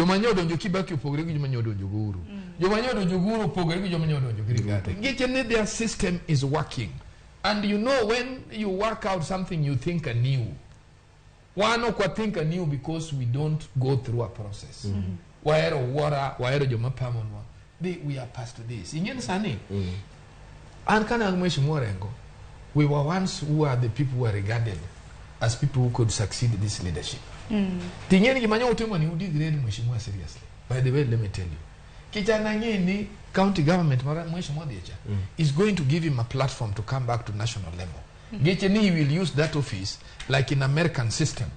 Joma nyo donjo Kibaki opogore gi joma nyo donjo gi Uhuru. Joma nyo donjo gi Uhuru opogore gi joma nyo donjo gi Rigathi. Nikech ni their system is working. And you know when you work out something you think anew. Wan ok wa think anew because we don't go through a process. Wahero wuora, wahero joma pamonwa. We are past this. Ing'e ni sani, an kane an Mheshimiwa Orengo, we were once who are the people who are regarded as people who could succeed this leadership. Ting'e ni gima nyo utimo ni udegrade Mheshimiwa seriously. By the way, let me tell you. Kijana ng'e ni county government mar Mheshimiwa Odiecha is going to give him a platform to come back to national level. Geche ni he will use that office like in American system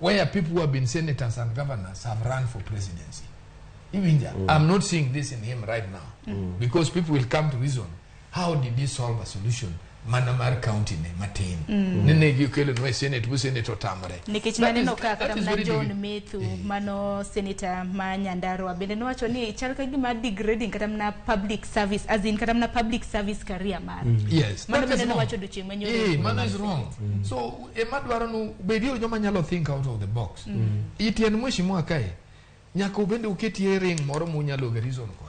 where people who have been senators and governors have run for presidency. Iwinja, I'm not seeing this in him right now because people will come to reason how did he solve a solution mana mar county ne matin ne gikelo nwa e senate bu senate otamre. Nikech naneno ka kata mana John Methu mano senator ma Nyandarua bende nowacho ni chal ka gima degrading kata mana public service, as in kata mana public service career mare. Mano That bende is wrong. nowacho odiochieng' manyoro. Mano is wrong. So ema dwaro nu bedie joma nyalo think out of the box. Itien mheshimiwa kae nyaka ubende uketie ring moro munyalo ga reason kode.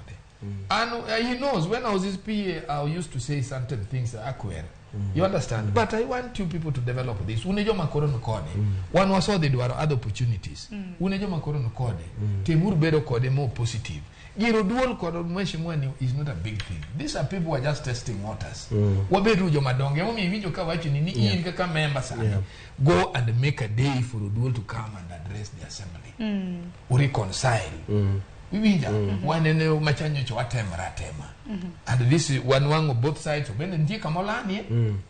And he knows when I was his PA, I used to say certain things akwer. You understand? But I want you people to develop this. Une joma koro ni kode. Wan wasodhi dwaro other opportunities. Une joma koro ni kode. Timuru bedo kode more positive. Giro duol kod mheshimiwa ni is not a big thing. These are people who are just testing waters. Wabedu joma dongo. Emomiyo iwinjo ka wacho ni in kaka member sani. Go and make a day for Oduol to come and address the assembly. Ureconcile. Iwinja? Wanene machanyocho watemra atema. And this is wanwang'o both sides. Obende nitie kama olanie,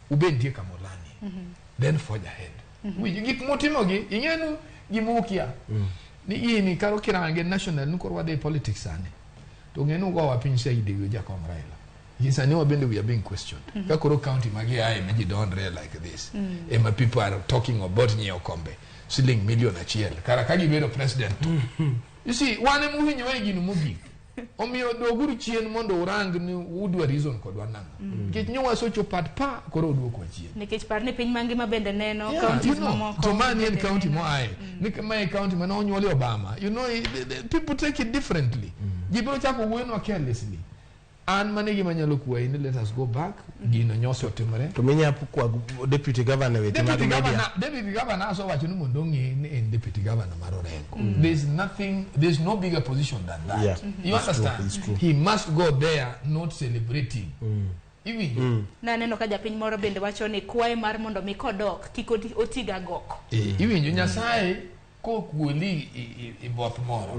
ube nitie kama olanie. Then forge ahead. Winjo gik mutimogi, ing'enu gima ukia. Ni gini karo kirange national ni koro wadhi e politics sani. To ng'enu ugowa piny saidi gi jakom Raila. Gi sani wabende we are being questioned. Ka koro county magi ae ma ji donre like this. Ema people are talking about nyiewo kombe siling 1 million. Kara ka gibedo president to. You see, wan ema uhinyowa e gino mogik. Omiyo doguru chien mondo urang ni udwa reason kodwa nang'o. Nikech nyo wasochopo at pa koro uduokwa chien. Nikech par ni piny mangima bende neno counties mamoko. To mani en bende county neno. moaye. Ni mae county mane onyuole Obama. The people take it differently. Ji biro chako wuoyonwa carelessly. An mane gima nyalo kwayi ni let us go back. Gino nyoso otimore. To minya kwa deputy governor weche mag Deputy media. governor asewacho ni mondo ong'e ni en deputy governor mar Orengo. There's nothing, there's no bigger position than that. You It's true, understand? it's true. He must go there not celebrating. Iwinjo? Naneno ka japiny moro bende wacho ni kwaye mar mondo mi kodok kik oti ga goko. Iwinjo Nyasaye kokuoli i both moro.